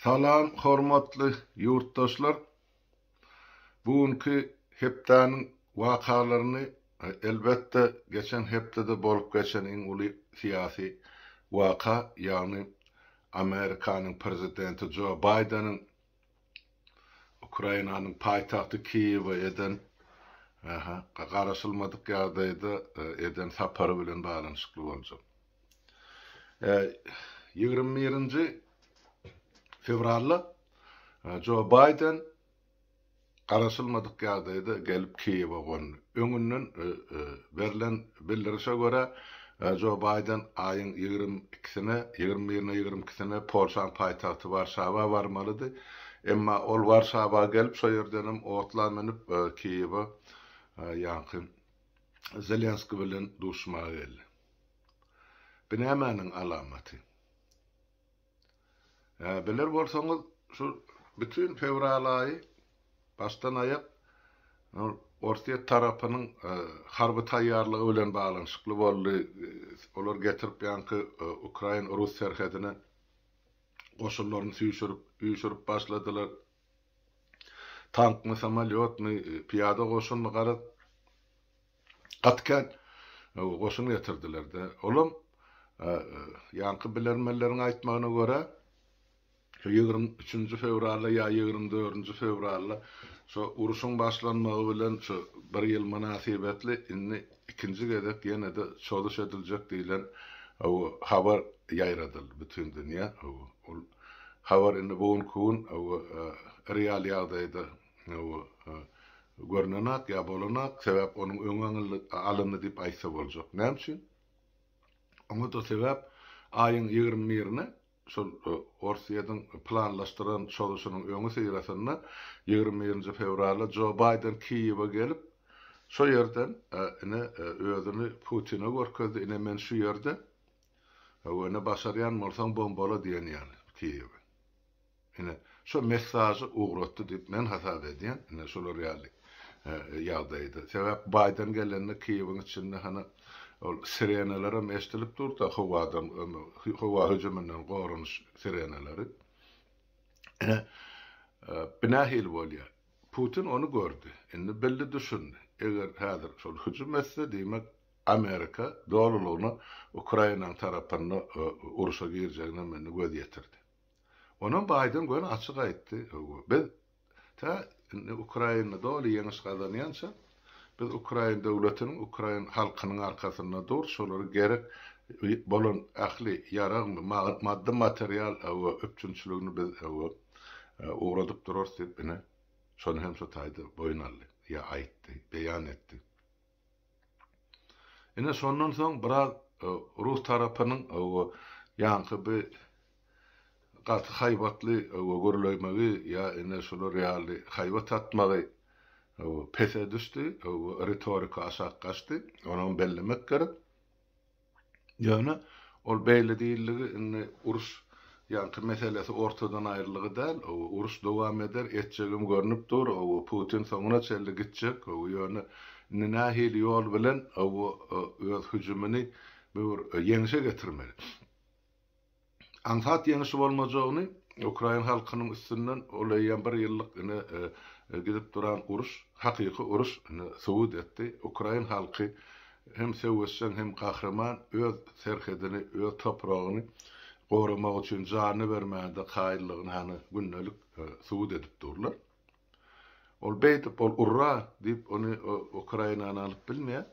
Salam hormatly ýurtdaşlar! Bu günki hepdäniň wakalaryny elbetde geçen hepdede bolup geçen iň uly syýasy waka ýagny Amerikanyň prezidenti Jo Baýdeniň Ukrainanyň paýtagty Kiýewe eden garaşylmadyk ýagdaýda eden sapary bilen baglanyşykly boljak. 21-nji fewralda Jo Baýden garaşylmadyk ýagdaýda gelip Kiýewe gondy. Öňünden berlen bildirişe görä, Jo Baýden aýyň 22-sine, 21-ine, 22-sine Polşaň paýtagty Warşawa barmalydy. Emma ol Warşawa gelip, şo ýerdenem otla münüp Kiýewe ýaňky Zelenskiý bilen duşmaga geldi. Bu nämäniň alamaty? Biler bolsaňyz, şu bütin fewral aýy başdan-aýak Orsýet tarapynyň harby taýýarlygy bilen baglanyşykly boldy. Olar getirip ýaňky ukrain-rus serhedine goşunlaryny süýşürip, üýşürip başladylar. Tankmy, samolýotmy, pyýada goşunmy, garaz, Gaty kän goşun getirdiler-de. Olam ýaňky bilermenleriň aýtmagyna görä, şu 23-nji fewralda ýa 24-nji fewralda şu urşuň başlanmagy bilen şu bir ýyl mynasybetli indi ikinji gezek ýene-de çozuş ediljek diýlen habar ýaýradyldy bütin dünýä. Ol habar indi bu günki gün real ýagdaýda Görnenak ýa bolanak, sebäp onuň öňi alyndy diýip aýtsa boljak. Näme üçin? Oňa-da sebäp aýyň 21-ine şol Orsýetiň planlaşdyran çozuşynyň öňüsyrasynda 21-nji fewralda Jo Baýden Kiýewe gelip, şo ýerden ine özüni Putine görkezdi, ine men şu ýerde, ine başarýan bolsaň bombala diýen ýaly Kiýewi. Ine, şo messažy ugratdy diýip men hasap edýän, ine şolar ýaly ýagdaýda. Sebäp Baýden gelende Kiýewiň içinde hany ol sirenalaram eşidilip durdy, howadan, howa hüjüminden goranyş sirenalary. Ine, bu nähili bolýar? Putin ony gördi. Indi bildi, düşündi. Eger häzir şol hüjüm etse, diýmek, Amerika dolulygyna Ukrainanyň tarapynda urşa girjegine indi göz ýetirdi. Onam Baýden göni açyk aýtdy, Biz tä indi Ukraina doly ýeňiş gazanýança, biz ukrain döwletiniň, ukrain halkynyň arkasynda durus, şolara gerek bolan ähli ýaragmy, maddy material üpjünçiligini biz ugradyp durarys diýip, ine, şony hem şo taýda boýun aldy, ýa aýtdy, beýan etdi. Ine şondan soň biraz rus tarapynyň ýaňky bi gaty haýbatly gürlemegi ýa ine şular ýaly haýbat atmagy pese düşdi, ritorika aşak gaçdy, onam bellemek gerek. Ýöne ol beýle diýildigi indi uruş ýaňky meselesi ortadan aýryldygy däl, uruş dowam eder, etjegem görnüp dur, Putin soňuna çenli gitjek, ýöne indi nähili ýol bilen öz hüjümini bir ýeňşe getirmeli. Aňsat ýeňiş bolmajagyny ukrain halkynyň üstünden ol eýýäm bir ýyllyk ine gidip duran uruş, hakyky uruş ine subut etdi. Ukrain halky hem söweşjeň hem gahryman öz serhedini, öz topragyny goramak üçin janyny bermäge-de kaýyllygyny hany gündelik subut edip durlar. Ol beýdip ol urra diýip ony Ukrainany alyp bilmeýär.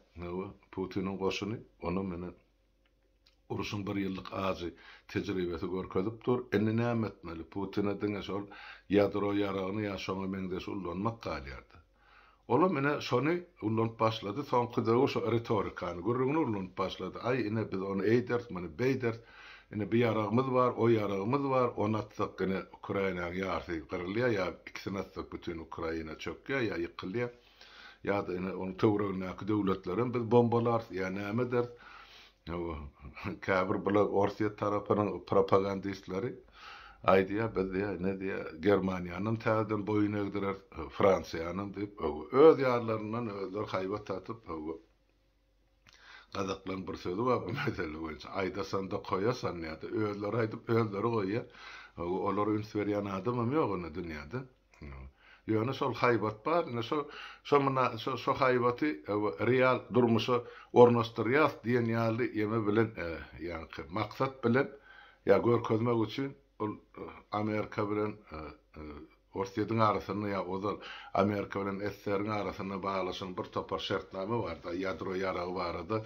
Putiniň goşuny onam ine Urşuň bir ýyllyk ajy tejribesi görkezip dur. Indi näme etmeli? Putine diňe şol ýadro ýaragyny ýa şoňa meňzeş ullanmak galýardy. Olam ine şony ullanyp başlady. Soňky döwür şo ritorikany, gürrüňini ullanyp başlady. Aý, ine biz ony eýderis, muny beýderis. Ine bu ýaragymyz bar, o ýaragymyz bar. Ony atsak ine Ukrainanyň ýarsy gyrylýar ýa ikisini atsak bütin Ukraina çökýär ýa ýykylýar. Ýa-da ine onuň töweregindäki döwletlerem biz bombalarys ýa näme ederis. Käbir bular Orsýet tarapynyň propagandistleri aýdýar, biz diýýär, ine diýýär, Germaniýanam täzeden boýun egdireris, Fransiýanam diýip, öz ýarlaryndan özleri haýbat atyp, Gazaklaryň bir sözi bar bu mesele boýunça, aýdasanda koýasan ýa-da özleri aýdyp, özleri goýýar. Olara üns berýän adamam ýok indi dünýäde. Ýöne şol haýbat bar, indi şo şo myna şo şo haýbaty real durmuşa ornaşdyrýas diýen ýaly ýeme bilen ýaňky maksat bilen ýa görkezmek üçin ol Amerika bilen Orsýetiň arasynda ýa ozal Amerika bilen SSR-iň arasynda baglaşylan bir topar şertnama bardy, ýadro ýaragy barada,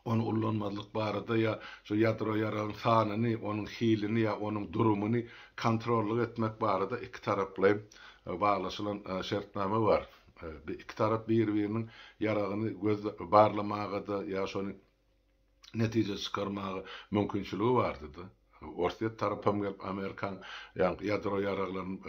ony ullanmazlyk barada ýa şu ýadro ýaragyň sanyny, onuň hilini ýa onuň durumyny kontrollyk etmek barada ikitaraplaýyn baglaşylan şertnama bar. Iki tarap bir-biriniň ýaragyny göz barlamaga-da ýa şony netije çykarmaga mümkinçiligi bardy-da. Orsýet tarapam gelip Amerikaň ýadro ýaraglaryny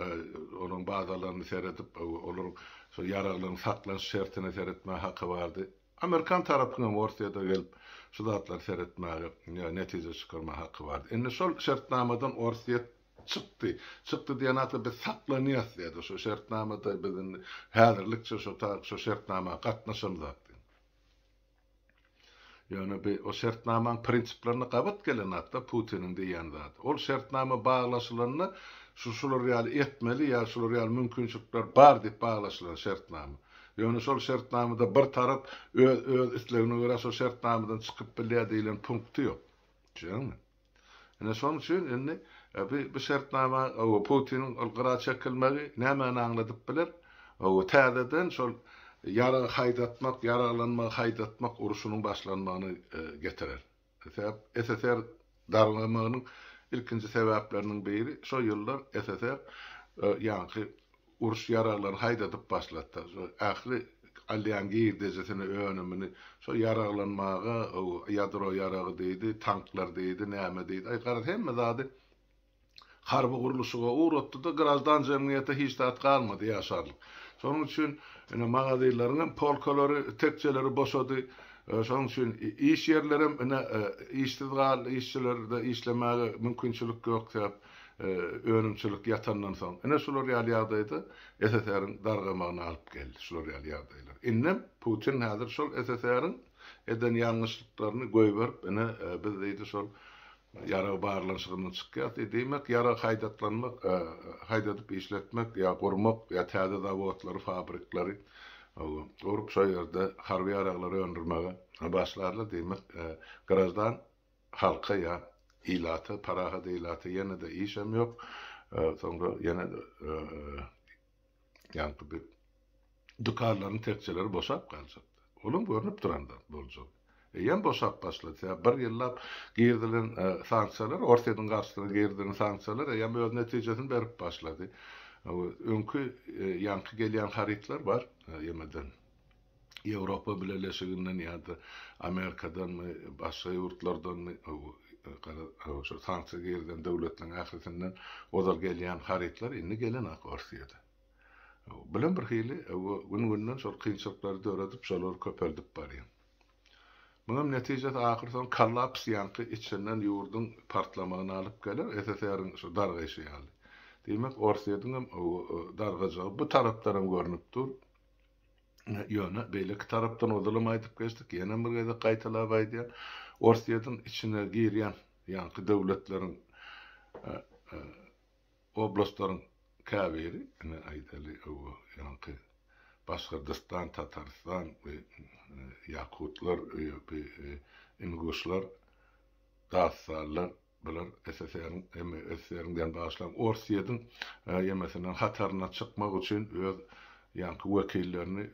olaryň bazalaryny seredip, olaryň şol ýaraglaryň saklanyş şertine seretmäge haky bardy. Amerikan tarapyňam Orsýete gelip şu zatlary seretmäge, netije çykarmaga haky bardy. Indi şol şertnamadan Orsýet çykdy. Çykdy diýen hakda biz saklanýas diýýär-de şo şertnamada biz indi häzirlikçe şo şo şertnama gatnaşamzok diýip. Ýöne bi o şertnamaň prinsiplerine gabat gelenakda Putiniň diýýän zady. Ol şertnama baglaşylanda şu şular ýaly etmeli ýa şular ýaly mümkinçilikler bar diýip baglaşylan şertnama. Ýöne şol şertnamada bir tarap öz öz islegine görä şol şertnamadan çykyp bilýär diýlen punkty ýok. Düşýäňmi? Ine şonuň üçin indi bu bu şertnama Putiniň ol gyra çekilmegi nämäni aňladyp biler? Täzeden şol ýarag haýdatmak, ýaraglanmagy haýdatmak urşunyň başlanmagyna getirer. Sebäp SSR dargamagynyň ilkinji sebäpleriniň biri şo ýyllar SSR ýaňky Uruş ýaraglaryny haýdadyp başlatdy. Şo ähli alýan girdejisini, önümini şo ýaraglanmaga, ýadro ýaragy diýdi, tanklar diýdi, näme diýdi, aý garaz hemme zady harby gurluşyga ugratdy-da, graždan jemgyýete hiç zat galmady ýaşarlyk. Şonuň üçin ine magazinleriň hem polkalary, tekjeleri boşady. Şonuň üçin iş ýerlerem ine işsiz galdy, işçilerde işlemäge mümkinçilik ýok sebäp önümçilik ýatandan soň. Ine şular ýaly ýagdaýda SSR-iň dargamagyna alyp geldi şular ýaly ýagdaýlar. Indem Putin häzir şol SSR-iň eden ýalňyşlyklaryny goýberip ine biz diýdi şol ýarag barlanyşygyndan çykýas diýdi. Diýmek ýarag haýdatlanmak haýdadyp işletmek ýa gurmak ýa täze zawodlary fabrikleri gurup şo ýerde harby ýaraglary öndürmege başlarlar diýmek graždan halka ýa ilata, parahat ilata ýene-de işem ýok. Soňra ýene-de ýaňky bir dükanlaryň tekjeleri boşap galjak. Olam görnüp duran zat boljak. Eýýäm boşap başlady. Sebäbi bir ýyllap girizilen sanksiýalar, Orsýetiň garşysyna girizilen sanksiýalar eýýäm öz netijesini berip başlady. Öňki ýaňky gelýän harytlar bar ýemeden. Ýewropa Bileleşiginden ýa-da Amerikadanmy, başga ýurtlardanmy, şo sanksiýa girizen döwletleriň ählisinden ozal gelýän harytlar indi gelenak Orsýede. Bulam bir hili gün-günden şol kynçylyklary döredip, şolary köpeldip barýar. Munuň netijesi ahyr soň kollaps ýaňky içinden ýurduň partlamagyna alyp geler, SSR-iň şu dargaýşy ýaly. Diýmek, Orsýetiň hem dargajagy bu tarapdan hem görnüp dur. Ýöne beýleki tarapdan ozalam aýdyp geçdik, ýenem bir gezek gaýtalap aýdýan, Orsýetiň içine girýän ýaňky döwletleriň oblastlaryň käbiri, ine aýdaly, ýaňky Başgyrdystan, Tatarystan, Ýakutlar, Inguşlar, Dagystanlar, Bular SSR-iň hem SSR-iň diýen bagyşlaň Orsýetiň ýemesinden hataryna çykmak üçin öz ýaňky wekillerini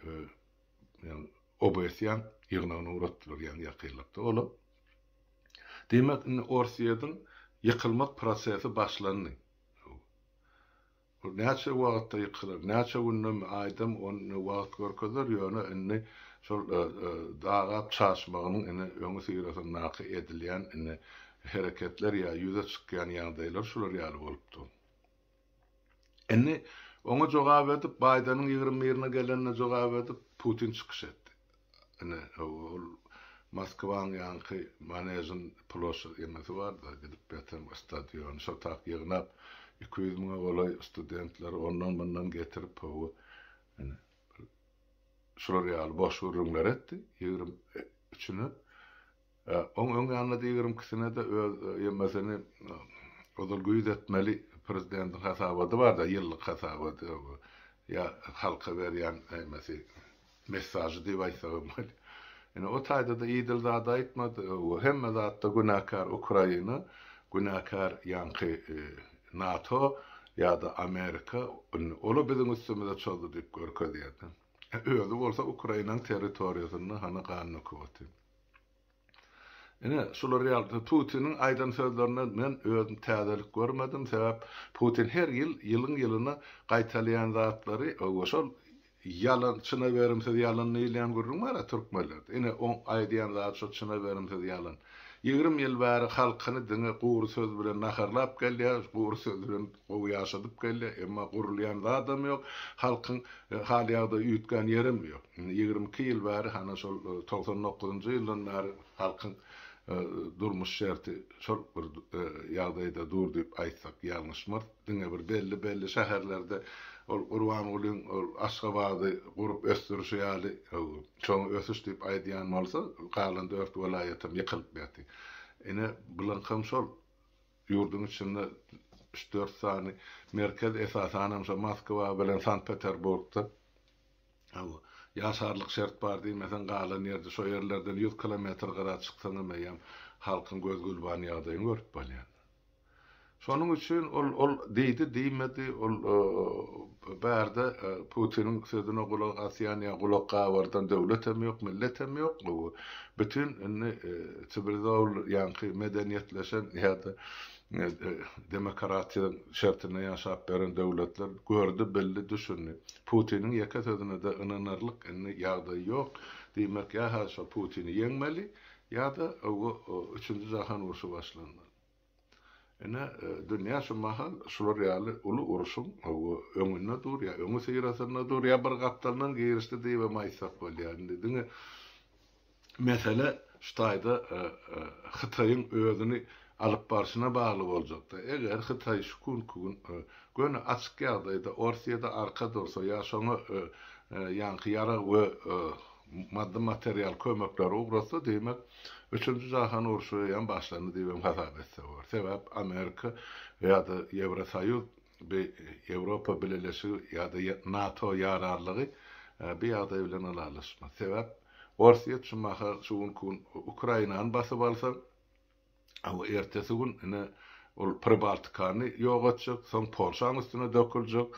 ýaňy OBSE-niň ýygnagyna ugratdylar ýaňy ýakynlykda. Olar diýmek indi Orsýetiň ýykylmak prosesi başlandy. Ol näçe wagtda ýykylar, näçe gündemi, aýdamy ony wagt görkezer, ýöne indi şol dagap çaşmagynyň indi öňüsyrasyndaky edilýän indi hereketler ýa ýüze çykýan ýagdaýlar şular ýaly bolup dur. Indi oňa jogap edip, Baýdeniň ýigrimi birine gelenine jogap edip, Putin çykyş etdi. Ine, ol Moskwaň ýaňky Manežin ploşad emesi bar-da, gidip ýatan stadiony şo tak ýygnap, 200 müňe golaý studentleri ondan-mundan getirip, hawa, ine, bir şular ýaly boş gürrüňler etdi, ýigrimi üçüne. Oň öň ýanynda-da ýigrimi ikisine-de öz ýemesini. Ozal güýz etmeli prezidentiň hasabaty bar-da, ýyllyk hasabaty ýa halka berýän nämesi, messažy diýip aýtsagam bolýar. Ine, o taýda-da idil zat aýtmady. Hemme zatda günäkär Ukraina, günäkär ýaňky NATO ýa-da Amerika, indi ol-a biziň üstümize çozdy diýip görkezýär-de. Özi bolsa Ukrainaň territoriýasynda hany gan döküp otyr. Ine, şular ýaly Putiniň aýdan sözlerinden men özüm täzelik görmedim, sebäp Putin her ýyl, ýylyň ýylyna gaýtalaýan zatlary, hawa, şol ýalan, çyna berimsiz ýalan diýilýän gürrüň bar-a türkmenlerde. Ine, oň aýdýan zady şo çyna berimsiz ýalan. 20 ýyl bäri halkyny diňe gury söz bilen naharlap gelýär, gury söz bilen gowy ýaşadyp gelýär, emma gurulýan zadam ýok, halkyň hal-ýagdaýy üýtgän ýerem ýok. Indi 22 ýyl bäri, hana şol 99-njy ýyldan bäri halkyň durmuş şerti şol bir ýagdaýda dur diýip aýtsak ýalňyşmarys. Diňe bir belli-belli şäherlerde ol Gurbangulyň ol Aşgabady gurup ösdürişi ýaly şoňa ösüş diýip aýdýan bolsa, galan dört welaýatam ýykylyp ýatyr. Ine, bulaňkam şol. Ýurduň içinde üç-dört sany merkez, esasanam şo Moskwa bilen Sankt-Peterburgda hawa, ýaşarlyk şert bar diýmeseň, galan ýerde şo ýerlerden 100 kilometr gyra çyksaňam eýýäm halkyň göz-gülban ýagdaýyny görüp bolýar. Şonuň üçin ol ol diýdi, diýmedi, ol bärde Putiniň sözüne gulak asýan ýa gulak gabardan döwletem ýok, milletem ýok. Bütin indi siwilizowly ýaňky medeniýetleşen ýa-da demokratiýa şertinde ýaşap beren döwletler gördi, bildi, düşündi. Putiniň ýeke sözüne-de ynanarlyk indi ýagdaý ýok. Diýmek, ýa-ha şo Putini ýeňmeli, ýa-da Üçünji jahan urşy başlanmaly. Ine, dünýä şu mahal şular ýaly uly urşuň öňünde dur, ýa öňüsyrasynda dur, ýa bir gapdalyndan girişdi diýibem aýtsak bolýar. Indi diňe mesele şu taýda Hytaýyň özüni alyp barşyna bagly boljakda. Eger Hytaý şu günki gün göni açyk ýagdaýda Orsýede arka dursa ýa şoňa ýaňky ýarag we maddy material kömekleri ugratsa, diýmek, Üçünji jahan urşy eýýäm başlandy diýibem hasap etse bolar. Sebäp Amerika ýa-da Ýewrosoýuz bi Ýewropa Bileleşigi ýa-da NATO ýararlygy bi ýagdaý bilen ylalaşmaz. Sebäp Orsýet şu mahal şu günki gün Ukrainany basyp alsa, Hawa, ertesi gün ine ol Pribaltikany ýok etjek, soň Polşaň üstüne döküljek,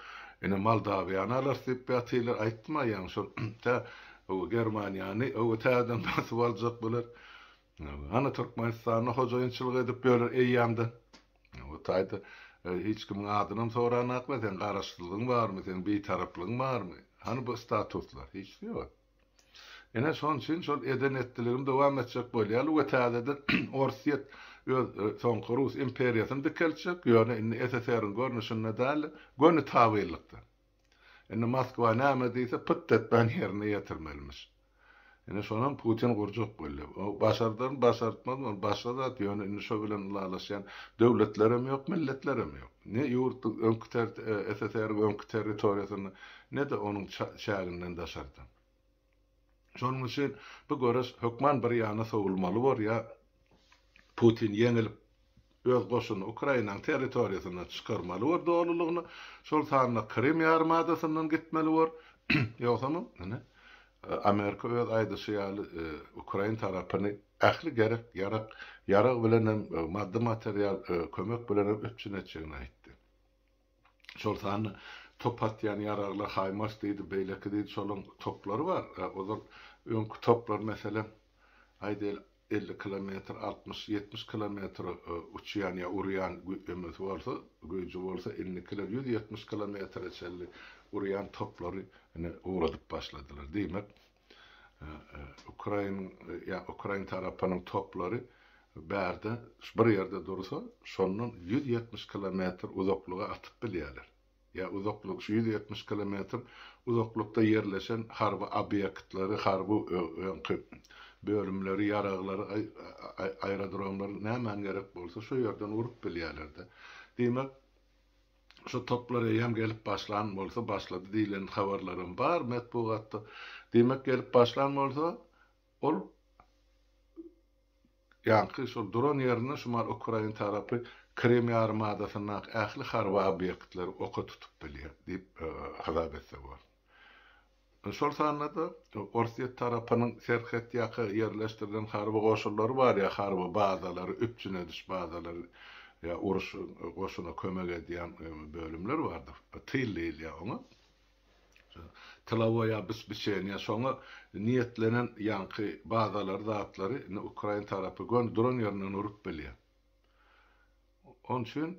ine Moldawiýany alarys diýip ýatyrlar, aýtdym-a ýaňy şol tä Germaniýany hawa täzeden basyp aljak bular. Hany Türkmenistanda hojaýynçylyk edip ýörler eýýämden. O taýda hiç kimiň adynam soranaklar, seň garaşsyzlygyň barmy, seň bitaraplygyň barmy? Hany bu statuslar? Hiç ýok. Ine, şonuň üçin şol eden-etdiligini dowam etjek bolýarlar we täzeden Orsýet öz soňky rus imperiýasyny dikeltjek, ýöne indi SSR-iň görnüşinde däl-de, göni tabynlykda. Indi Moskwa näme diýse, pyt etmän ýerine ýetirmelimiş. Ine, şonam Putin gurjak bolýar. O başardarmy, başartmazmy, ol başga zat, ýöne indi şo bilen ylalaşýan döwletlerem ýok, milletlerem ýok. Ne ýurduň öňki SSR-iň öňki territoriýasynda, ne-de onuň çäginden daşarda. Şonuň üçin bu göreş hökman bir ýana sowulmaly bor, ýa Putin ýeňilip öz goşunyny Ukrainanyň territoriýasyndan çykarmaly bor dolulygyna, şol sanda Krym ýarymadasyndan gitmeli bor, ýogsamam ine Amerika öz aýdyşy ýaly ukrain tarapyny ähli gerek ýarak ýarag bilenem maddy material kömek bilenem üpjün etjegini aýtdy. Şol sanda top atýan ýaraglar Haýmars diýdi, beýleki diýdi, şolaň toplary bar. Ozal öňki toplar meselem, aýdaýly, 50 kilometr, 60, 70 kilometr uçýan ýa urýan emesi bolsa, güýji bolsa, indikiler 170 kilometre çenli urýan toplary ine ugradyp başladylar. Diýmek, Ukrain ýa ukrain tarapynyň toplary bärde bir ýerde dursa, şondan 170 kilometr uzaklyga atyp bilýärler. Ýa uzaklyk şu 170 kilometr uzaklykda ýerleşen harby obýektleri, harby öňki bölümleri, ýaraglary, aerodromlary nämäň gerek bolsa şo ýerden urup bilýärler-de. Diýmek, Şu toplar eýýäm gelip başlan bolsa, başlady diýlen habarlaram bar metbugatda. Diýmek, gelip başlan bolsa, ol Ýaňky şol duran ýerinde şumal ukrain tarapy Krym ýarymadasyndaky ähli harby obýektleri oka tutup bilýär diýip hasap etse bolar. Şol sanda-da Orsýet tarapynyň serhetýaka ýerleşdirilen harby goşunlary bar ýa harby bazalary, üpjün ediş bazalary ýa uruş goşuna kömek edýän bölümler bardyr. Tyl diýilýär oňa. Tylowoýa obespeçeniýe şoňa niýetlenen ýaňky bazalary zatlary indi ukrain tarapy göni duran ýerinden urup bilýär. Onuň üçin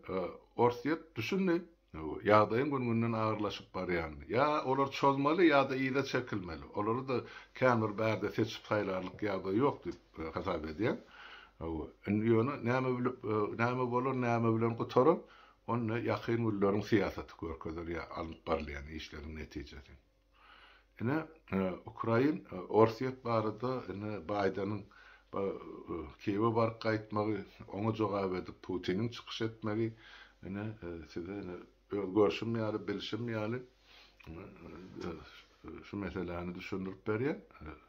Orsýet düşündi, ýagdaýyň gün-günden agyrlaşyp barýanyny. Ýa olar çozmaly ýa-da yza çekilmeli. Olary-da kän bir bärde seçip saýlarlyk ýagdaý ýok diýip hasap edýän. Indi ýöne näme bilip, näme bolar, näme bilen gutarar, onda ýakyn günleriň syýasaty görkezer ýa alnyp barylýan işleriň netijesi. Ine, Ukrain, Orsýet barada ine Baýdeniň Kiýewe baryp gaýtmagy, oňa jogap edip Putiniň çykyş etmegi, ine, size ine öz görşüm ýaly, bilşim ýaly şu meseläni düşündirip berýär.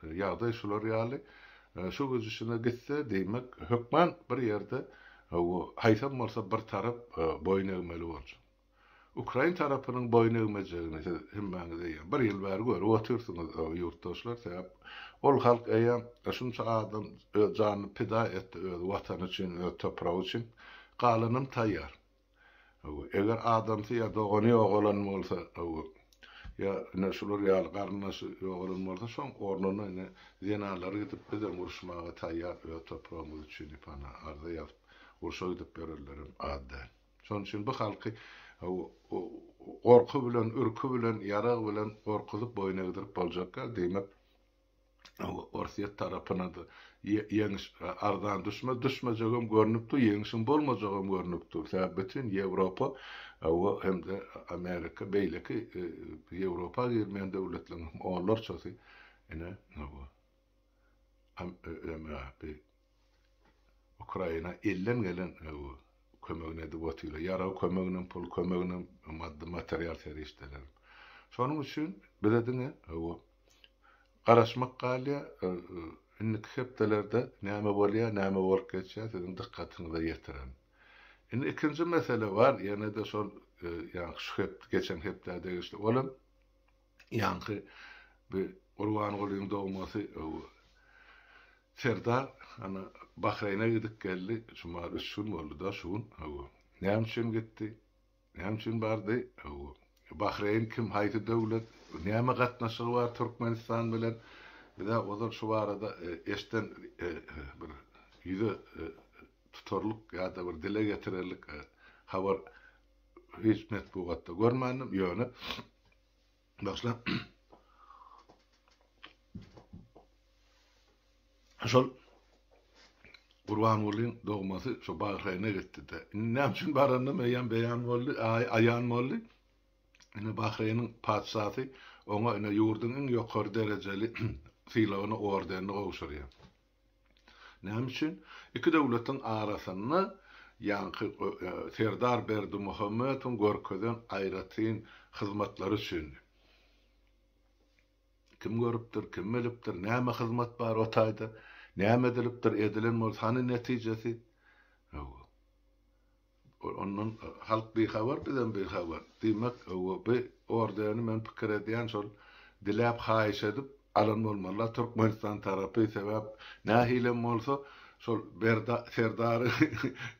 Ýagdaý şular ýaly. Şu gidişine gitse, diýmek, hökman bir ýerde haýsam bolsa bir tarap boýun egmeli boljak. Ukrain tarapynyň boýun egmejegini siz hemmäňiz eýýäm bir ýyl bäri görüp otyrsyňyz, ýurtdaşlar. Sebäp ol halk eýýäm şunça adam öz janyny pida etdi öz watany üçin, öz topragy üçin. Galanam taýýar. Eger adamsy ýa dogany ýogalan bolsa, ýa ine şular ýaly garyndaşy ýogalan bolsa, şoň ornuna ine zenanlary gidip bizem uruşmaga taýýar öz topragymyz üçin diýip ana arza ýazyp urşa gidip ýörenlerem az däl. Şonuň üçin bu halky gorky bilen, ürki bilen, ýarag bilen gorkuzyp boýun egdirip boljak däl. Diýmek, Orsýet tarapyna-da ýeňiş arzan düşmez, düşmejegem görnüp dur, ýeňşiň bolmajagam görnüp dur. Sebäbi bütin Ýewropa hem-de Amerika, beýleki Ýewropa girmeýän döwletleriň hem onlarçasy ine Ukraina elden gelen kömegini edip otyrlar. Ýarag kömeginem, pul kömeginem, maddy material serişdelerem. Şonuň üçin bize diňe garaşmak galýar. Indiki hepdelerde näme bolýar, näme bolup geçýär siziň dykgatyňyza ýetirerin. Indi ikinji mesele bar, ýene-de şol ýaňky şu hepde, geçen hepdä degişli. Olam ýaňky bi Gurbangulyň dogmasy Serdar ana Bahreýne gidip geldi, şumar üç gün boldy-da şu gün, hawa. Näme üçin gitdi? Näme üçin bardy? Hawa. Bahreýn kim, haýsy döwlet? Näme gatnaşygy bar Türkmenistan bilen? Biz-ä ozal şu barada eşden bir ýüze tutarlyk ýa-da bir dile getirerlik habar hiç metbugatda görmändim, ýöne Başla. Şol Gurbangulyň dogmasy şo Bahreýne gitdi-de. Indi näme üçin baranyny eýýäm beýan boldy, aýan boldy. Indi Bahreýniň patyşasy oňa ine ýurduň iň ýokary derejeli sylagyny, ordenini gowşurýar. Näme üçin? Iki döwletiň arasynda ýaňky Serdar Berdimuhamedowyň görkezen aýratyn hyzmatlary üçin. Kim görüpdir, kim bilipdir, näme hyzmat bar o taýda, näme edilipdir, edilen bolsa hany netijesi? Hawa. Ondan halk bihabar, bizem bihabar. Diýmek, bu ordeni men pikir edýän şol diläp haýyş edip alan bolmalylar Türkmenistan tarapy, sebäp nähilem bolsa şol Berda Serdary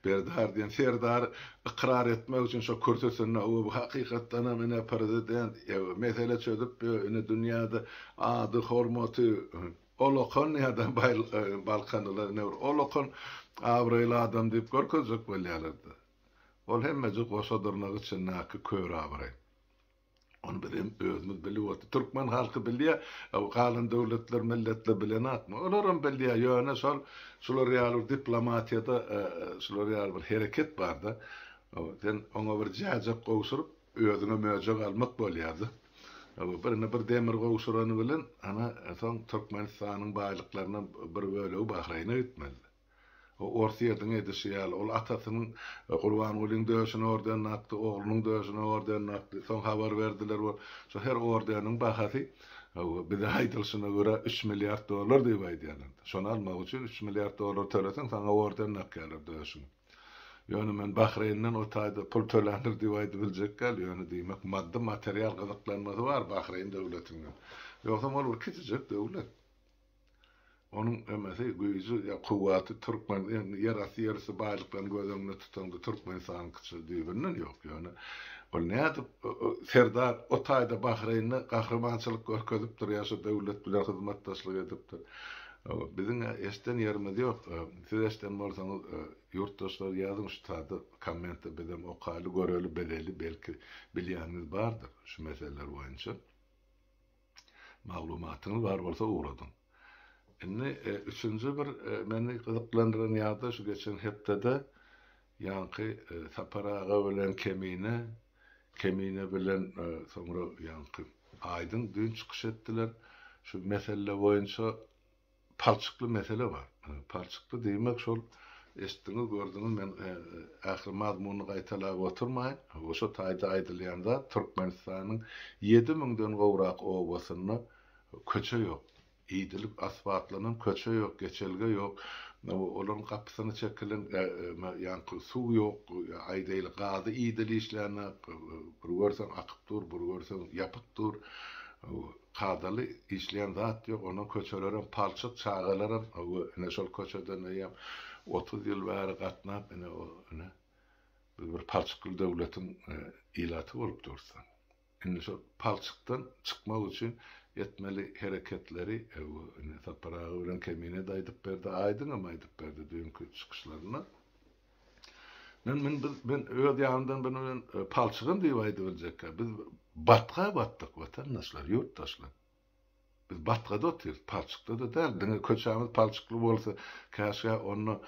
Berdar diýen Serdary ykrar etmek üçin şo kürsüsinde o bu hakykatdanam ine prezident mesele çözüp ine dünýäde ady hormaty Olakan ýa-da balkanlylar ine bir olakan abraýly adam diýip görkezjek bolýarlar-da. Ol hemmejik goşa dyrnak içindäki kör abraý. Ony biz hem özümiz bilip otyrys. Türkmen halky bilýär, galan döwletler, milletler bilenokmy? Olaram bilýär, ýöne şol şular ýaly bir diplomatiýada şular ýaly bir hereket bar-da. Sen oňa bir jäjek gowşuryp, Özüňe möjek almak bolýardy. Birine bir demir gowşurany bilen, ana, soň Türkmenistanyň baýlyklarynyň bir bölegi Bahreýne gitmelidi. O Orsýetiň edişi ýaly, ol atasynyň Gurbangulyň döşüne orden dakdy, oglunyň döşüne orden dakdy. Soň habar berdiler, ol şo her ordeniň bahasy. Hawa, bize aýdylyşyna görä üç milliard dollar diýip aýdýarlar. Şony almak üçin üç milliard dollar töleseň, saňa orden dakýarlar döşüňe. Ýöne men Bahreýnden o taýda pul töländir diýip aýdybiljek däl, ýöne diýmek maddy material gyzyklanmasy bar Bahreýn döwletinden. Ýogsam ol bir kiçijek döwlet. Onuň emesi, güýji ýa kuwwaty türkmen ýerasty ýerüsti baýlyklaryny göz öňünde tutaňda Türkmenistanyňkyça düýbünden ýok. Ýöne ol nädip Serdar o taýda Bahreýnde gahrymançylyk görkezipdir ýa şo döwlet bilen hyzmatdaşlyk edipdir. Biziň-ä eşden ýerimiz ýok. Siz eşden bolsaňyz Ýurtdaşlar ýazyň şu sada kommentde bizem okaly göreli bileli belki bilýäniňiz bardyr şu meseleler boýunça maglumatyňyz bar bolsa ugradyň. Indi üçünji bir meni gyzyklandyran ýagdaý şu geçen hepdede ýaňky Sapar aga bilen Kemine, Kemine bilen soňra ýaňky Aýdyň düýn çykyş etdiler şu mesele boýunça Palçykly mesele bar. Palçykly diýmek şol eşitdiňiz, gördüňiz, men ähli mazmunyny gaýtalap oturmaýyn. Şo taýda aýdylýan zat Türkmenistanyň ýedi müňden gowrak obasynda köçe ýok. Idilip asfaltlanan köçe ýok, geçelge ýok. Olaryň gapysyna çekilen ýaňky suw ýok, aýdaýly gazy idili işlänok. Bir görseň akyp dur, bir görseň ýapyk dur. Kadaly işleýän zat ýok, ondan köçelerem palçyk, çagalaram hawa ine şol köçeden eýýäm 30 ýyl bäri gatnap ine o ine biz bir palçykly döwletiň ilaty bolup durus. Indi şol palçykdan çykmak üçin etmeli hereketleri hawa ine Sapar aga bilen Kemine-de aýdyp berdi, Aýdyňam aýdyp berdi düýnki çykyşlarynda. Men men biz men öz ýanymdan bir men e, palçygam diýip aýdybiljekkä. Biz batga batdyk watandaşlar, ýurtdaşlar. Biz batgada otyrys, palçykda-da däl. Diňe köçämiz palçykly bolsa, käşgä onda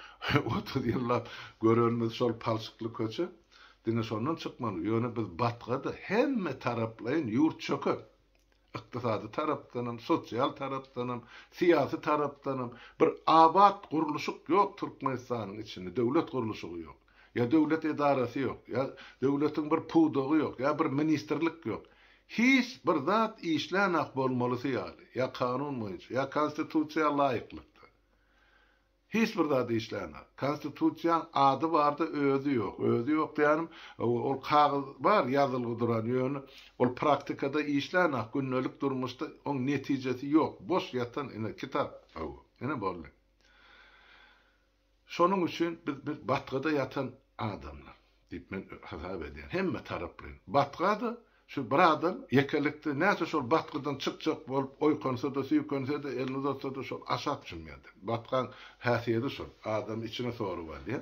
30 ýyllap görenimiz şol palçykly köçe. Diňe şondan çykmaly. Ýöne biz batgada hemme taraplaýyn ýurt çöker. Ykdysady tarapdanam, sosial tarapdanam, syýasy tarapdanam bir abat gurluşyk ýok Türkmenistanyň içinde, döwlet gurluşygy ýok. Ýa döwlet edarasy ýok, ýa döwletiň bir pudagy ýok, ýa bir ministrlik ýok. Hiç bir zat işlänak bolmalysy ýaly, ýa kanun boýunça, ýa konstitusiýa laýyklykda. Hiç bir zat işlänok. Konstitusiýaň ady barda özi ýok. Özi ýok diýýänim, ol kagyz bar ýazylgy duran, ýöne ol praktikada işlänok, gündelik durmuşda oň netijesi ýok. Boş ýatan ine kitap. Hawa, ine boldy. Şonuň üçin biz biz batgada ýatan adamlar diýip men hasap edýän. Hemme taraplaýyn. Batgada Şu bir adam ýekelikde näçe şol batgadan çykjak bolup oýkansa-da, süýkense-de, elini uzatsa-da şol aşak çümýärdi. Batgaň häsiýeti şol, adamy içine sorup alýar.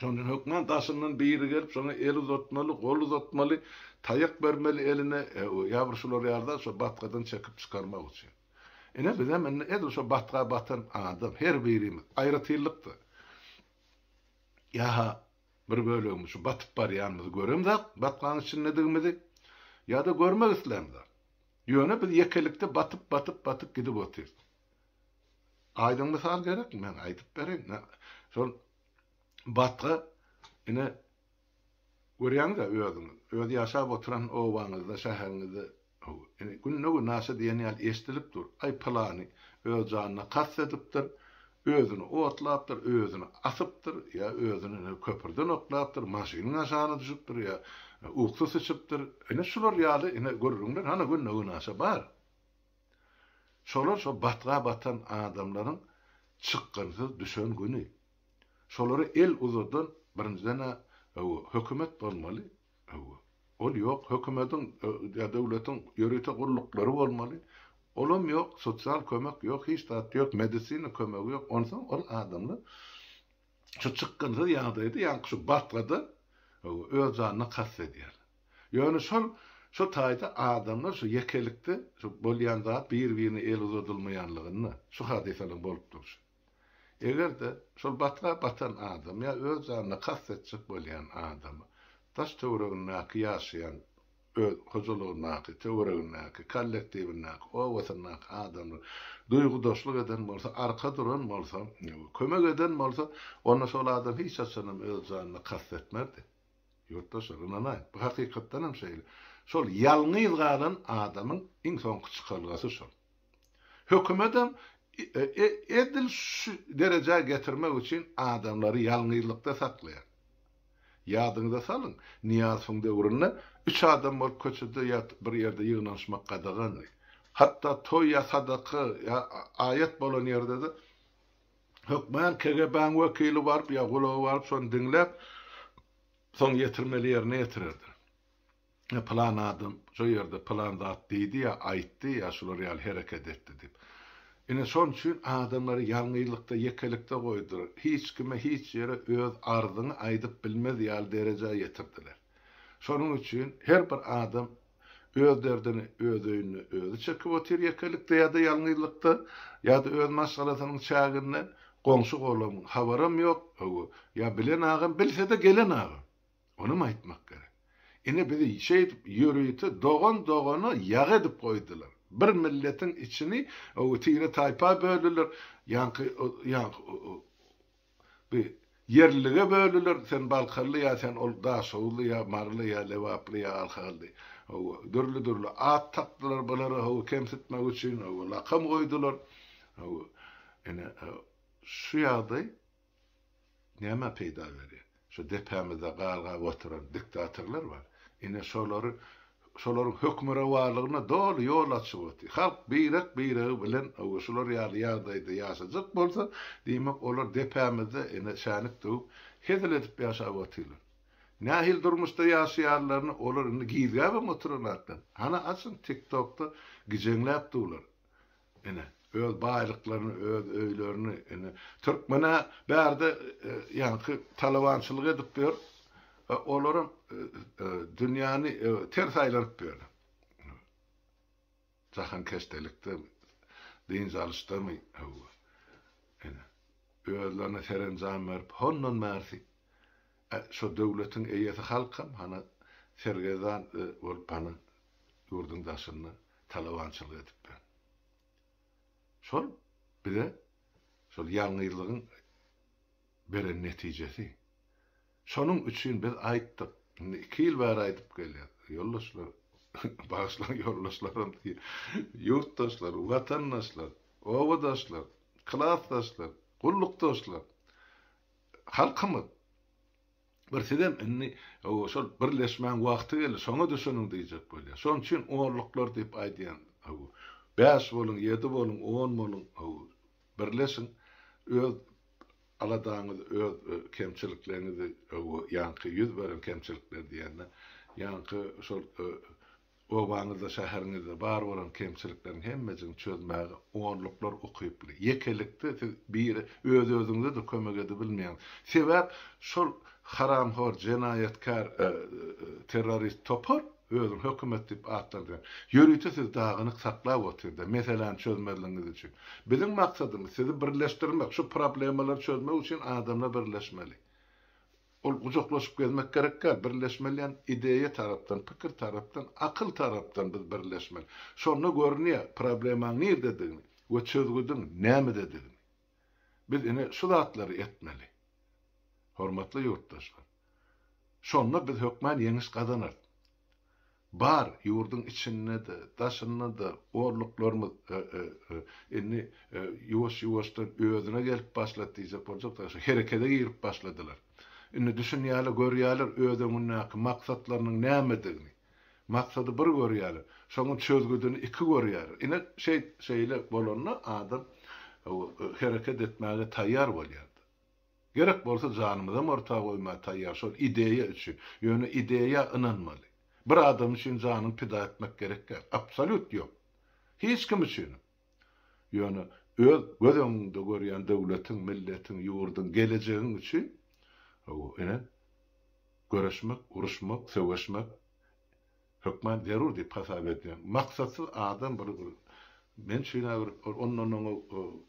Şonuň üçin hökman daşyndan biri gelip şoňa el uzatmaly, gol uzatmaly, taýak bermeli eline ýa bir şular ýaly zat şo batgadan çekip çykarmak üçin. Ine bizem indi edil şo batga batan adam her birimiz aýratynlykda. Ýa-ha Bir bölegimiz şu batyp barýanymyzy göremzok, batgaň içindedigimizi, ýa-da görmek islämzok. Ýöne biz ýekelikde batyp, batyp, batyp gidip otyrys. Aýdyň mysal gerekmi? Men aýdyp bereýin. Şol batga ine görýäňiz-ä özüňiz. Öz ýaşap oturan obaňyzda, şäheriňizde Hawa, ine, günde-günaşa diýen ýaly eşidilip dur. Aý, pylany öz janyna kast edipdir, özüni otlapdyr, özüni asypdyr, ýa özüni ine köprüden oklapdyr, maşynyň aşagyna düşüpdir, ýa uksus içipdir. Ine, şular ýaly ine gürrüňler hany günde-günaşa bar. Şolar şo batga batan adamlaryň çykgynsyz düşen güni. Şolara el uzadan birinjiden-ä, hawa, hökümet bolmaly, Hawa. Ol ýok. Hökümetiň ýa döwletiň ýörite gulluklary bolmaly. Olam ýok, sosial kömek ýok, hiç zat ýok, medisina kömegi ýok. Onsoň ol adamlar şu çykgynsyz ýagdaýda, ýaňky şu batgada öz janyna kast edýärler. Ýöne şol şo taýda adamlar şu ýekelikde şu bolýan zat bir-birine el uzadylmaýanlygynda şu hadysalaryň bolup durşy. Eger-de, şol batga batan adam ýa öz janyna kast etjek bolýan adama daş-töweregindäki ýaşaýan öz hojalygyndaky, töweregindäki, kollektiwindäki, obasyndaky adamlar duýgudaşlyk eden bolsa, arka duran bolsa, kömek eden bolsa, onda şol adam hiç haçanam öz janyna kast etmezdi. Ýurtdaşlar, ynanaýyň, bu hakykatdanam şeýle. Şol ýalňyz galan adamyň iň soňky çykalgasy şol. Hökümetem edil şu derejä getirmek üçin adamlary ýalňyzlykda saklaýar. Ýadyňyza salyň, Nyýazowyň döwründe üç adam bolup köçede ýa bir ýerde ýygnanyşmak gadagandy. Hatda toý ýa sadaka ýa aýat bolan ýerde-de hökman KGB-niň wekili baryp ýa gulagy baryp şony diňläp, soň ýetirmeli ýerine ýetirerdi. Pylan adam şo ýerde pylan zat diýdi ýa aýtdy ýa şular ýaly hereket etdi diýip. Ine şonuň üçin adamlary ýalňyzlykda, ýekelikde goýdular. Hiç kime, hiç ýere öz arzyňy aýdyp bilmez ýaly derejä ýetirdiler. Şonuň üçin her bir adam öz derdini öz öýünde özi çekip otyr ýekelikde ýa-da ýalňyzlykda ýa-da öz maşgalasynyň çäginde goňşy-golamyň habaram ýok, hawa, ýa bilen agam, bilse-de gelen agam. Onam aýtmak gerek. Ine bizi şeýdip ýörite dogan dogana ýag edip goýdular. Bir milletiň içini tire-taýpa böldüler, ýaňky ýaňky bi ýerlilige böldüler, sen balkanly ýa sen ol daşoguzly ýa maryly ýa lebaply ýa ahally. Hawa, dürli-dürli at takdylar bulara, hawa, kemsitmek üçin, hawa, lakam goýdular. Hawa, ine şu ýagdaý Nämä peýda berýär? Şu depämizde galgap oturan diktatorlar bar. Ine şolary şolaryň hökmürowanlygyna doly ýol açyp otyr. Halk birek-biregi bilen hawa şular ýaly ýagdaýda ýaşajak bolsa, diýmek olar depämizde ine şänik döwüp hezil edip ýaşap otyrlar. Nähili durmuşda ýaşaýanlaryny olar indi gizläbem oturanaklar. Hany açyň TikTokda gijeňläp durlar. Ine, öz baýlyklaryny, öz öýlerini, ine, türkmen-ä bärde ýaňky talabançylyk edip ýör, olaram dünýäni ters aýlanyp ýör. Jahankeşdelikdemi, dynç alyşdamy, hawa. Ine, özlerine serenjam berip, hondan bärsi, şo döwletiň eýesi halkam, hana, sergezdan bolup, hana, ýurduň daşynda talabançylyk edip ýör. Şol bize şol ýalňyzlygyň beren netijesi. Şonuň üçin biz aýtdyk, indi 2 ýyl bäri aýdyp gelýäs, ýoldaşlar, bagyşlaň ýoldaşlaram diýip, ýurtdaşlar, watandaşlar, obadaşlar, klasdaşlar, gullukdaşlar, halkymyz Bir sizem indi şol birleşmäň wagty geldi, şoňa düşüniň diýjek bolýar. Şonuň üçin onluklar diýip aýdýan. Bäş boluň, ýedi boluň, on boluň, birleşiň. Öz aladaňyzy, öz kemçilikleriňizi, ýaňky ýüz beren kemçilikler diýende, ýaňky şol Obaňyzda, şäheriňizde bar bolan kemçilikleriň hemmejigini çözmäge onluklar ukyply. Ýekelikde siz biri öz-özüňize-de kömek edibilmeýäňiz. Sebäp şol haramhor, jenaýatkär, terrorist topar özüni hökümet diýip atlandyrýan. Ýörite sizi dagynyk saklap otyr-da, meseläni çözmezligiňiz üçin. Biziň maksadymyz sizi birleşdirmek, şu problemalary çözmek üçin adamlar birleşmeli. Ol gujaklaşyp gezmek gerek däl, birleşmeli ýan ideýa tarapdan, pikir tarapdan, akyl tarapdan biz birleşmeli. Şonda görünýär problemaň nirdedigini we çözgüdiň nämededigini. Biz ine şu zatlary etmeli. Hormatly ýurtdaşlar. Şonda biz hökman ýeňiş gazanarys. Bar, ýurduň içinde-de, daşynda-da orluklarymyz indi ýuwaş-ýuwaşdan özüne gelip başlady diýjek boljak-da, şu herekede girip başladylar. Indi düşünýärler, görýärler öz öňündäki maksatlarynyň nämedigini. Maksady bir görýärler, şonuň çözgüdini iki görýärler. Ine, şeýle bolanda adam hereket etmäge taýýar bolýar. Gerek bolsa janymyzam orta goýmaga taýýar şol ideýa üçin. Ýöne ideýa ynanmaly. Bir adam üçin janyňy pida etmek gerek däl. Absolýut ýok. Hiç kim üçinem. Ýöne öz göz öňüňde görýän döwletiň, milletiň, ýurduň, gelejegiň üçin hawa ine göreşmek, uruşmak, söweşmek hökman zerur diýip hasap edýän. Maksatsyz adam bir men üçin-ä bir ondan oňa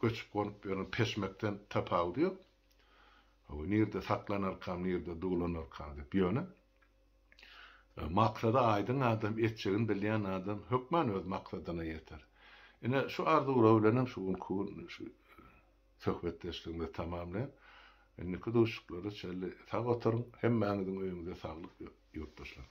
göçüp-gonup ýören peşmekden tapawudy ýok. Hawa, nirde saklanarkam, nirde duwlanarkam diýip. Ýöne maksady aýdyň adam, etjegini bilýän adam hökman öz maksadyna ýeter. Ine, şu arzuwlar bilenem şu günki gün şu söhbetdeşligimizi tamamlaýan. Indiki duşuşyklara çenli sag oturyň. Hemmäňiziň öýüňize saglyk, ýurtdaşlar.